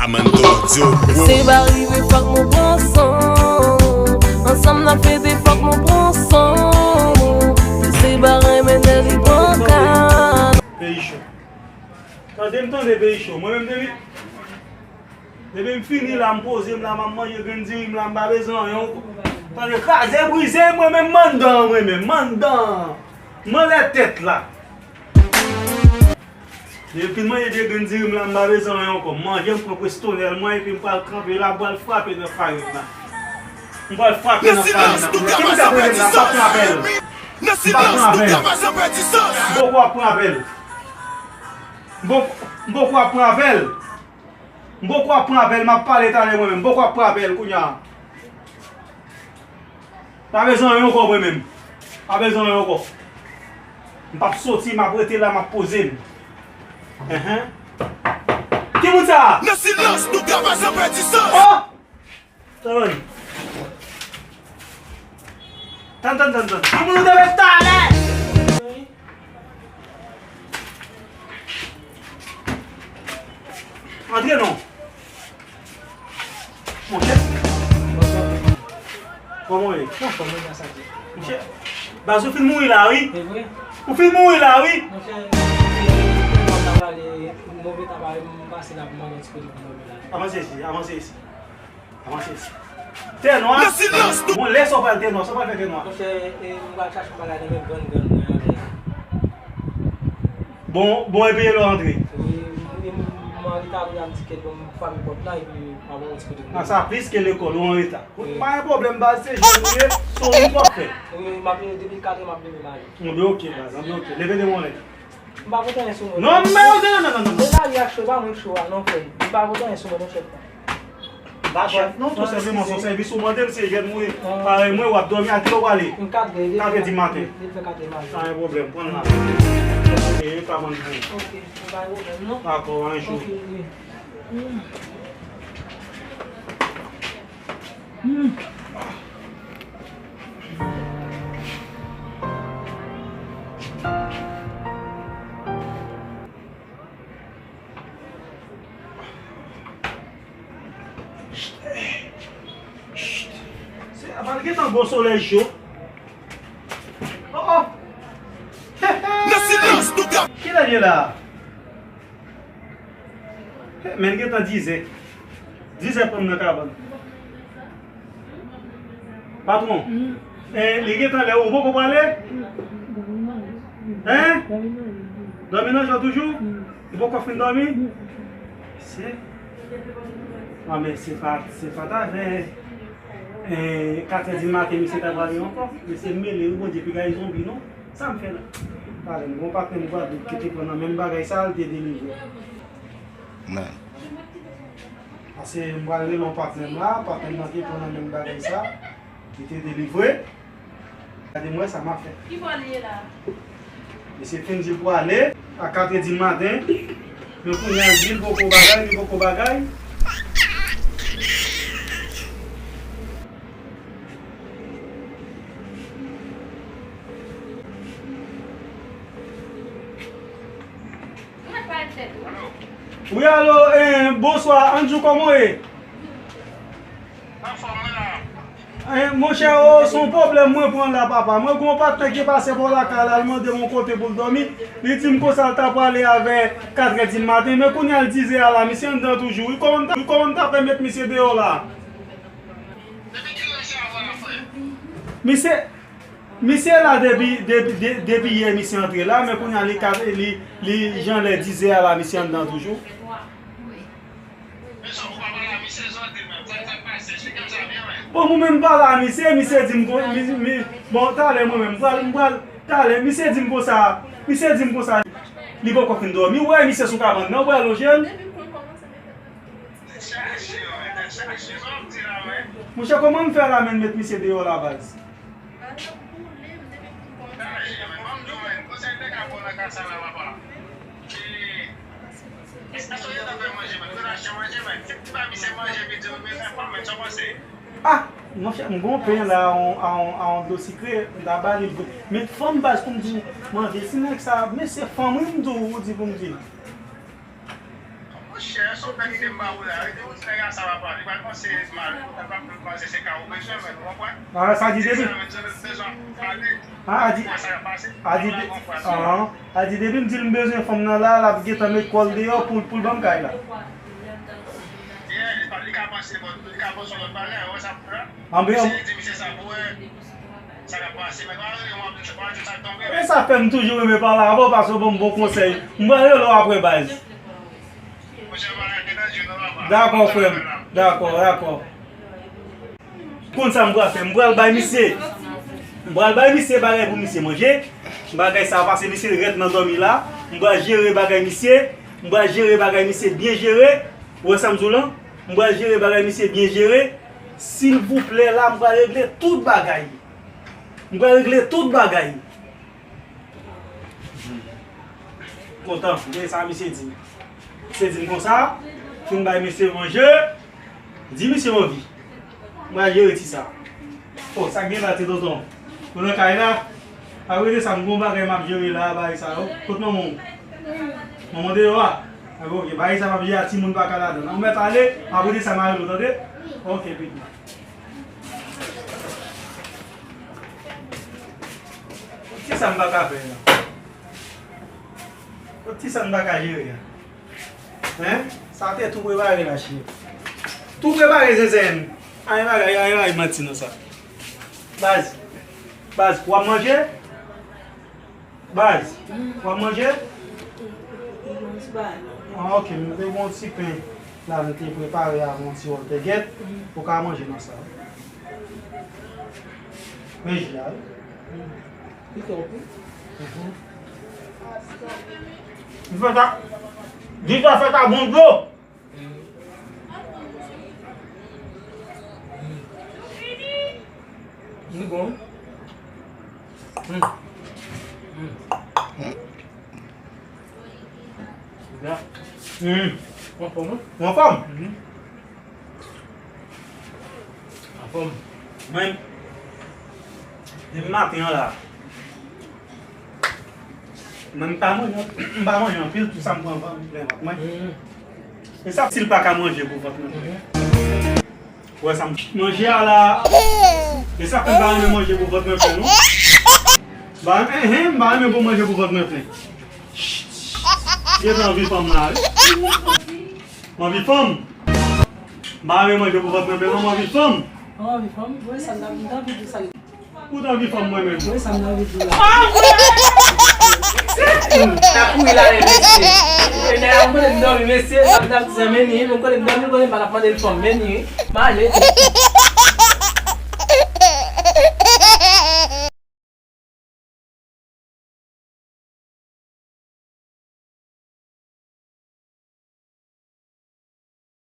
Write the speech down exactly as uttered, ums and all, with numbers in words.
Seba rive fòk nou pran san. Ansanm n ap fete fòk nou pran san. Seba renmen nèg li pran ka. Peyi cho. Tande m tande peyi cho. Mwen menm depi, depi m fini la, m poze m la, m ap manje grenn diri m la, m pa bezwen anyen ankò. Tande kraze brize, mwen menm m anndan, mwen menm m anndan. M anlè tèt la. Depi m fin manje de grenn diri m la, m pa bezwen anyen ankò. M manje, m pran Prestone mwen, epi m pral kanpe la, m pral frape nan farin nan. M pral frape nan farin nan. Ki moun k ap rele m la? M p ap pran apèl. M p ap pran apèl. M poko ap pran apèl. M poko, m poko ap pran apèl. M poko ap pran apèl, m ap pale talè mwen menm. M poko ap pran apèl kounye a. Pa bezwen anyen ankò mwen menm. Pa bezwen anyen ankò. M p ap soti, m ap rete la, m ap poze m. Enhen. Ki moun sa a? Nan silans, nou travay san pèdi sans. Oh! Tann, tann, tann, tann. Ki moun ou te met talè? Antre non. Monchè. Kòman w ye? Monchè. Baz, ou fin mouri la, wi. Ou fin mouri la, wi. Monchè, mwen ta pale, move ta pale, m pase la pou mande yon ti kote pou move la. Avanse isi, avanse isi. Avanse isi. Tè nwa. Nan silans, nou. Bon, lè sa w pral tè nwa, sa w pral fè tè nwa. Monchè, e, m pral chache yon bagay nan men grann grann mwen anlè. Bon, bon, epi lè w antre. Wi, m, m, m anreta wi, a m di kèt, bon, m fèmen pòt la, epi m ap wè yon ti kote pou mwen. A, sa plis ke lekòl, ou anreta. Wi. Pa gen pwoblèm, baz, se jèn ou ye, se yon w ap fè. Wi, m ap leve depi katrè, m ap leve m ale. Anben, oke, baz, anben, oke. Leve demen w lè. M pa pote anyen sou mwen. Non, men, non, non, non, non, non. Men lari a cho, e pa mwen k cho a, non, frè m. M pa pote anyen sou mwen, non, chèf la. M pa chèf, non, tou senpleman, se yon sèvis ou mande m, se jèn ou ye. Parèy mwen, w ap dòmi, a kilè w prale? Katrè, katrè di maten. Li fè katrè maten. Pa gen pwoblèm, pran l la. Ok, pa ban m pou ou. Ok, pa gen pwoblèm, non. Dakò, anjou. Ok, wi. Hmm. Hmm. Se, apa l gentan gwo solèy cho. Oh, oh. Nan silans, nou ka. Kilè l ye la? Men l gentan dizè. Dizè pran m nan kabann. Patwon, eh, li gentan lè ou poko prale? Hein? Dòmi nan jò toujou? Ou poko fin dòmi? Se, ah, men se pa, se pa t avè, eh, katrè di maten misye ta prale ankò. Mesye mele wi, Bondye, piga e zonbi non. Sa m fè la? Talè m gon patnè m Gwadloup ki te pran nan menm bagay sa, l te delivre. Pase m pral rele yon patnè m la, patnè m nan te pran nan menm bagay sa, li te delivre. Gade m wè sa m ap fè. Ki bò l ye la? Mesye fin di l pwale a katrè di maten, men kounye a l di l poko bagay, li poko bagay. Wi, alo, eh, bonswa, Andrew, kòman w ye? Eh, monchè, o, se yon pwoblèm mwen pran la, papa. Mwen gen yon patnè ki pase bò lakay la, l mande m yon kote pou l dòmi. Li di m konsa l ta prale avè katrè di maten, men kounye a l dizè a la, misye anndan toujou. Wi, kòman m ta, wi, kòman m ta fè met misye deyò la? Misye, misye la depi, depi, de-, depi yè misye antre la, men kounye a li ka, li, li jan lè dizè a la, misye anndan toujou. Bon, mwen menm m pale a misye, misye di m kon, mi, mi, bon, talè mwen menm, m pral, m pral, talè, misye di m konsa, misye di m konsa, li poko fin dòmi, ou wè misye sou kabann nan, ou wè lonje l. Monchè, kòman m fè la menm met misye deyò la, baz? Ah, monchè, m gon pen la, a yon, a yon, a yon dlo sikre, m ta ba li. Men fanm baz pou m di w, manje, si nèg sa, mesye fanm wi m di w, ou di pou m di l. Chè, se yon bèl ide m ba ou la. Rete ou ti nèg a sa papa. Li pral panse mal. Li pral panse se ka ou bezwen, men ou konprann? Ah, sa di depi. Se sa, men se bezwen pale. Ah, a di, sa ka pase. A di, ah, a di depi m di l m bezwen fanm nan la, l ap gentan met kò l deyò pou, pou l ban m kay la. Yeah, li pa, li ka panse, bon, li ka panse yon lòt bagay, ou wè sa m di la? Anben, si li di misye sa pou wè, sa ka pase, men pa rele mwen, pa di sa k tonbe. E sa fè m toujou renmen pale avè w, paske w ban m bon konsèy. M pral rele w apre, baz. Dakò, frè m. Dakò, dakò. Konn sa m pral fè? M pral bay misye. M pral bay misye bagay pou misye manje. Bagay sa a pase misye rèt nan dòmi la. M pral jere bagay misye. M pral jere bagay misye byen jere. Ou wè sa m di w lan? M pral jere bagay misye byen jere. Silvouplè la, m pral regle tout bagay. M pral regle tout bagay. Kontan, gade sa misye di m. Misye di m konsa, fin bay misye manje, di misye anvi. Mwen al jere ti sa. Oh, sa k gen la, ti tonton? Ou nan kay la? Apre de sa, m gon bagay m ap jere la, bagay sa yo. Kot manman w? Manman deyò a? Apre, ok, bagay sa m ap jere a, timoun pa ka ladan. Ou mèt ale, apre de sa, m a rele w, tande? Ok, pitit. Ti sa m pa ka fè la. Ti sa m pa ka jere a. Hein? Sa te tou prepare la, cheri. Tou prepare, zenzen. Ay, bagay, ay, ay, manti nan sa. Baz. Baz, w ap manje? Baz, w ap manje? Ah, ok, m te gen yon ti pen la, m te prepare avè yon ti wòl tègèt. Ou ka manje nan sa. Men ji a, wi. Li fè ta, li fè ta bon dlo. Li bon. Mm. Mm. Byen. Mm. Ou anfòm, wi? Ou anfòm? Mhm. Anfòm. Mwen, depi maten an la, mwen m pa manje, m pa manje anpil, tout sa m pran, pran plen vant mwen. Mhm. E sa, si l pa ka manje pou vant mwen plen. Mhm. Ou wè sa m manje a la. E sa fè m pa renmen manje pou vant mwen plen, non. M pa renmen, enhen, m pa renmen pou manje pou vant mwen plen. Gentan anvi fanm la, wi. M anvi fanm. M pa renmen manje pou vant mwen plen, non, m anvi fanm. Ou anvi fanm? Wi, sa m t ap, m t anvi di sa. Ou t anvi fanm mwen menm? Wi, sa m t anvi di la. N ap kouri la, mesye. Mesye, nèg ap konnen m dòmi, mesye, sa m t ap di sa, men ni, m konnen m dòmi, konnen m pa t ap mande l fanm, men ni, wi. M ale.